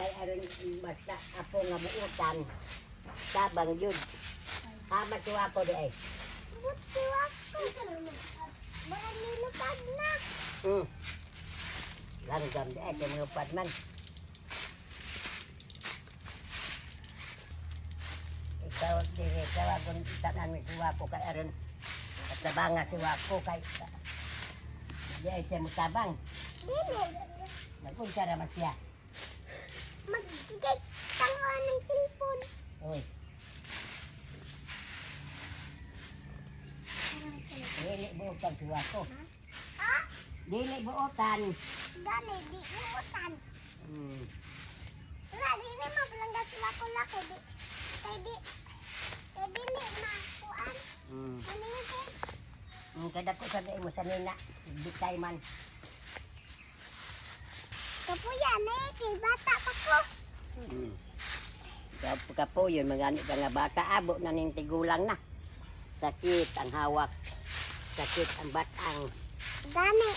Kay aron basta apo nga buutan. Tabang yun. Tama tuwa ko di ay. Buti ako. Murag nilupad na. Langgam di ay kay mga man. Ikaw diri tawagon tanan mi siwa ko kay aron katabanga siwa ko kay di ay siya mutabang. Dili. Nagunsa ra man siya. Magsigay tanguan ng cellphone. Oy. Dili buotan siwa ko. Ha? Dili buotan. Gani, di buutan. Wala, di mi mabalangga sila ko laki. Di, kay di, kay dili makuan. Maningkit. Kada ko sa mo sa nina, bitay man. Kapuya na eh, kay bata pa ko. Kapo yun, mga ka nga bata, abo na ning tigulang na. Sakit ang hawak, sakit ang batang. Gani,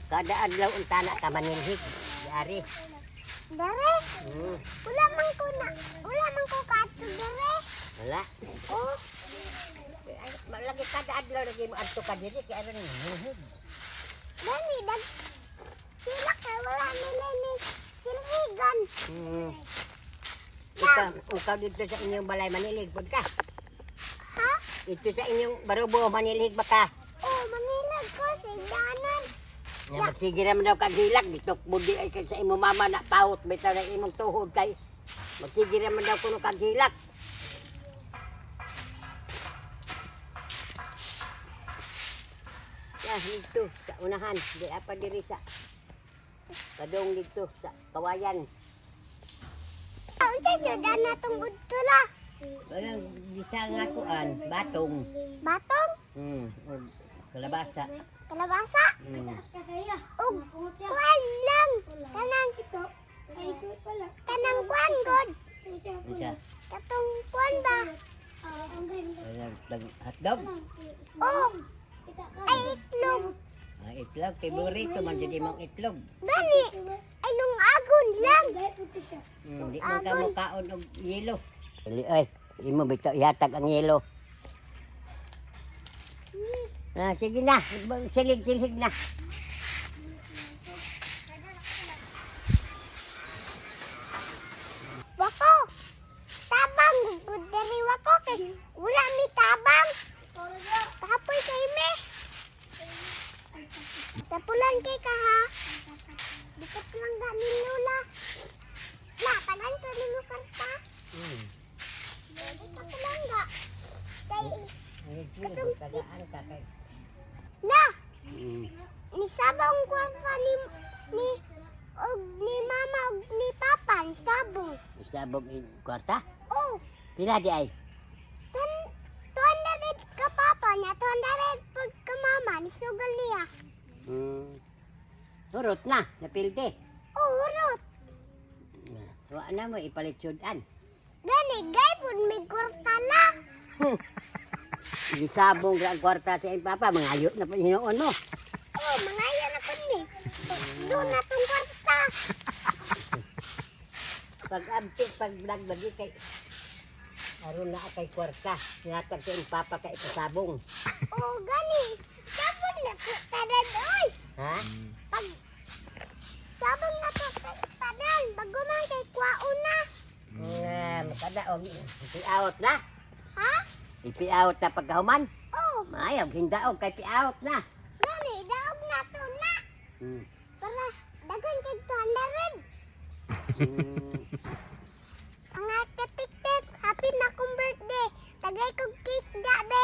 Kada adlaw unta na ka manilhig. Yari. dere. Wala man ko na, wala man ko kato dere. Wala. Oh, Ay, malagi kada adlaw lagi mo adto ka diri kay aron manilhig. gani, dag, sila kay wala nila ni silhigan. Ikaw, ikaw dito sa inyong balay manilig pud ka. Ha? Dito sa inyong barubo manilig ba ka? Oh, mangilag ko sa danan. Nga magsige naman daw kag hilak dito budi ay kay sa imong mama na paut bitaw na imong tuhod kay magsige naman daw kuno kag hilak. Ya, dito sa unahan, di apa diri sa kadong dito sa kawayan. Unsa sudan na tong udto la? Walang bisa nga kuan, batong. Batong, Or kalabasa. kalabasa, ug kuan lang. Kanang kanang kuan god. Unsa? Katong kuan ba? Walang hotdog. Oh, ay itlog. Ah, itlog kay burrito man jud imong itlog. Gani, ay lungagon lang. Di man ka mukaon og yelo. Dili ay, imo bitaw ihatag ang yelo. Ah, sige na, silig-silig na. Wako. Tabang gud diri wako kay wala mi tabang. Kapoy kay mi. Tapulan kay ka ha. Di ka palangga ni Lola. La, tagan ko nimo karta. Di ka palangga. Kay Tagaan ka kay. la, ni sabong kwarta ni og ni mama og ni papa ni sabong. Sabog in kwarta. Oh, Pila di ay? tan 200 ka papa niya, 200 pag ka mama ni sugal niya. Hurot na, napilde. Oh, hurot. Wa na mo ipalit sudan. Gani, gay pud may kwarta la. Gisabong ra ang kwarta sa iyong papa, mangayo na pa hinuon mo. Oh, mga yan na pud ni. Doon na tong kwarta. Pag abtik, pag vlog lagi kay aron na kay kwarta. Ngatag sa iyong papa kay ipasabong. Oh, gani. Sabon na to tanan, oy. Ha? Pag sabon na to tanan, bago man kay kwaon na. Nga, makadaog. Ipi-out na. Ha? Ipi-out na pagkahuman. Oh, Maayaw, hindaog kay pi-out na. gani, daog na to na. Para dagan kay 200. Mga katiktik, happy na kong birthday. Tagay kong cake da, be.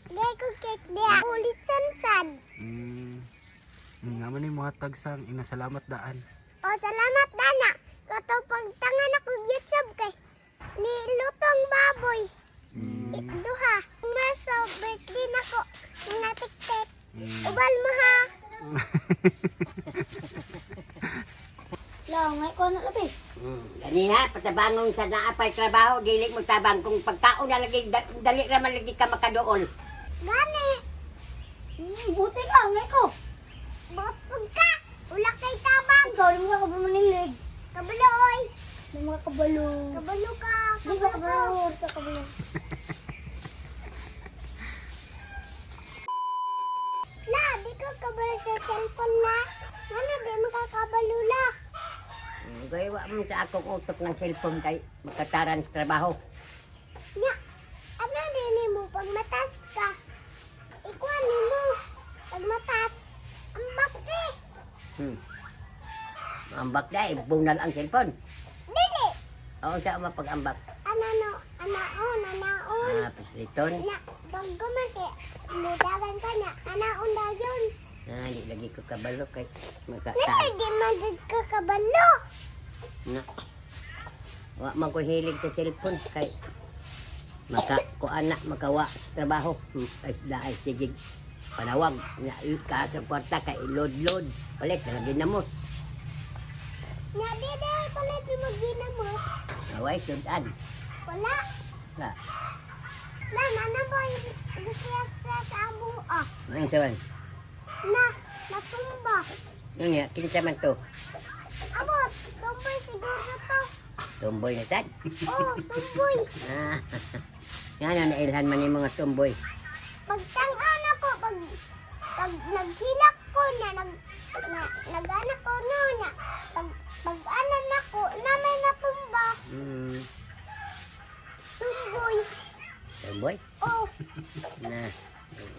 Tagay kong cake da. Ulit sansan. Nga man ni muhatag sang inasalamat daan. O, salamat dana. Kato pagtangan ako YouTube kay ni lutong baboy. Duha. Marso, birthday na ko. Mga tiktik. Ubal mo ha. Lang, ngay ko na labi. Gani ha, patabangong sa naapay trabaho, dili mo tabang kung pagkaon na lagi, dali ra man lagi ka makadool. Gani. Buti ka, ngay ko. Buot pag ka. Di mo ka kabalo manilig. Kabalo, oy. Di mo ka kabalo. Kabalo ka. Di ka kabalo. Di ka kabalo. La, di ko kabalo sa cellphone la. Ano, di mo ka kabalo la. Gay wa man sa akong utok ng cellphone kay makataran sa trabaho. Nya, ano din mo pag matas ka? Ikuha nimo pag matas. Ang bakti. Ambak na, ibunal ang cellphone. Dili. Oo, sa mapag-ambak. Ano no, anaon, anaon. Ah, pasliton. Na, bago man kay mudagan ka na, anaon dayon. Ah, di lagi ko kabalo kay Dili, makataran. di man jud ka kabalo. Na. Wa man ko hilig sa cellphone kay maka kuan na makawa sa trabaho. Ay daay sige panawag na ka sa kwarta kay load load palit na lagi na mo. Nya, di dahil pala di mo ginamot. Away sudan. Wala. Na. Na, nana boy, gusto sa sa buo. Ano sa man? Na, natumba. Yun nga, kinsa man to? Abot, tumboy siguro to. Tumboy na sad. Oh, tumboy. Ah. Nga na nailhan man yung mga tumboy. Pagtangan ako, pag naghilak ko na, nag-anak ko no na, pag anan ako, na may natumba, tumboy. Tumboy? Oh, Na.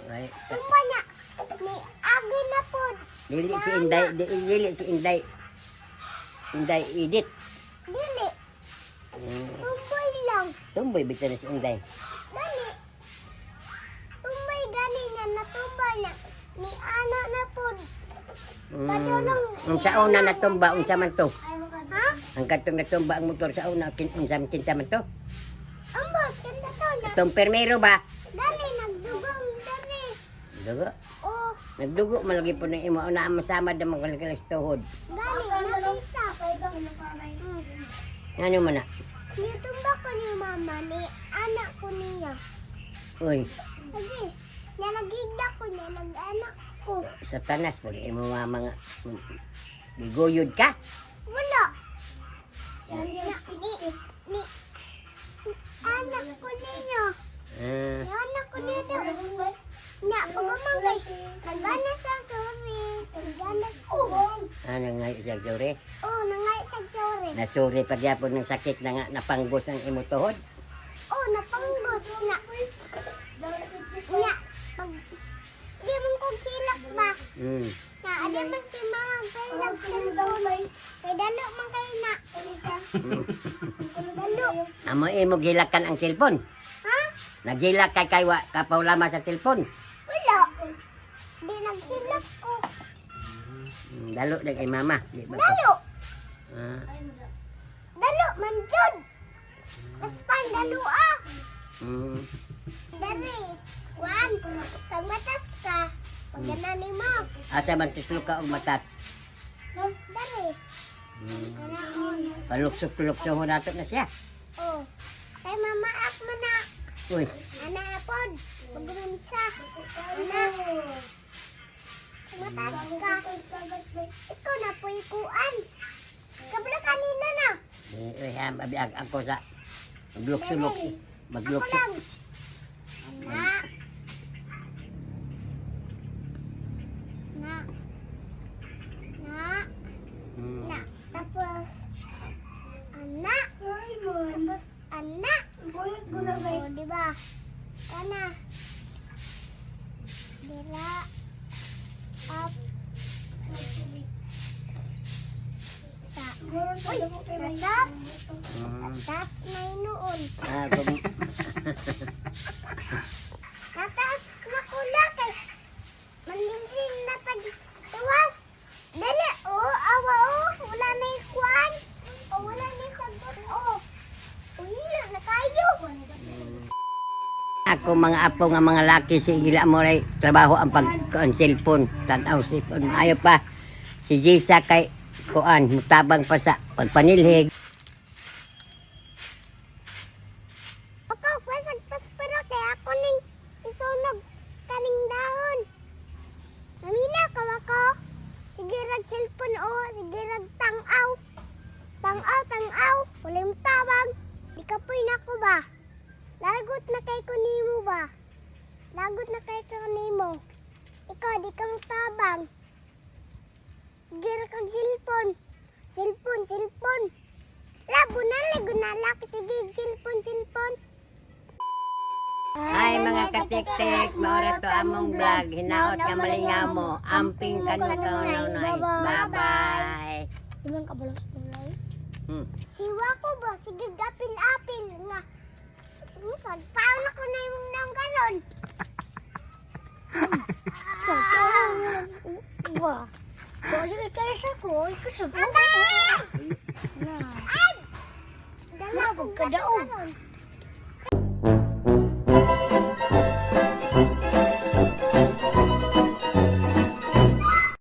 Ay, tumba niya. Ni agi na po. dili si Inday, dili si Inday. Inday Edith. Dili, tumboy lang. Tumboy bitaw na si Inday. Gani. Tumboy gani niya, natumba niya. Ni ana na po. Ang sa una natumba, unsa man to? Ha? Ang katong natumba ang motor sa una, unsa kinsa man to? Ambot, kinsa to na. Itong permero ba? Gani, nagdugong dali. Dugo. Oh, Nagdugo man lagi po ng imo una ang masama da mga kalakalas tuhod. gani, nabisa. Ano man na? Nitumba ko ni mama, ni anak ko niya. Uy, Kasi, niya nagigda ko niya, nag-anak ko. sa tanas pag imo mama nga giguyod ka. Wala. Na, ni, anak ko niya. Ah, Ni anak ko niya daw. Nya, pagumangkay, nag-anak sa sorry. Nag-anak ko. ano nga isang suri? Oh, nangay sa sorry. Nasuri pa gyapon ng sakit na nga napanggos ang imo tuhod. Oh, napanggos na. Nya, pag, di man ko kilak ba? Na, adi man si mama kailang cellphone. Kay dalo man kay na. Dalo. Amo imo gilakan ang cellphone. Ha? Nagilak kay kay wa kapaw lama sa cellphone. Wala. Di naghilak ko. Dalo na kay mama. Di ba ko? Dalo. Ah, Dalo man jud. Basta dalo ah. Dali. Kuan. Pag matas ka, pag ganani mo. Asa man tuslo ka og matat. Dali. Anaon. Paluksok-luksok ho nato na siya. Oh. Kay mama ak man na. Uy, Ana apod. Pag siya. Ana. Matas ka. Ikaw na po ikuan. Kabla kanina na. di uy ham abi ag ako sa maglukso-lukso. Ako Maglukso. lang. Ana. Na. Na. Na. Tapos, ana. Tapos, ana. O, di ba? Ana. Dira. Up. Sa. Uy, natats. Natats na inuon. Ah, kung Nataas na kula kay manlingling na tag tuwas. Dali, oh, awa, oh, wala na ikuan. Oh, wala na sagot, oh. Uy, na kayo. Ako mga apo nga mga laki si gila mo ray trabaho ang pag kuan cellphone, tan-aw cellphone ayo pa. Si Jisa kay kuan mutabang pa sa pagpanilhig. Ako, pasag paspara kay ako ning isunog kaning dahon. Mamina ka ako. Sige rag cellphone, oh, sige rag. Lagot na kay ko nimo ba? Lagot na kay ko nimo. Ikaw di ka tabang. Gira kag cellphone. Cellphone, cellphone. Labo na ligo na laki sige cellphone, cellphone. Hi mga katiktik, maura to among vlog. Hinaot nga malingaw mo. Amping kanukaw na. Bye-bye. Ilang kabalos mo? Siwa ko ba sige apil-apil nga. Minsan, paano ko na yung nang galon? Ba. Ba, sige kaya sa ko, ikaw. Ay! Dala ko Kadaog. karon.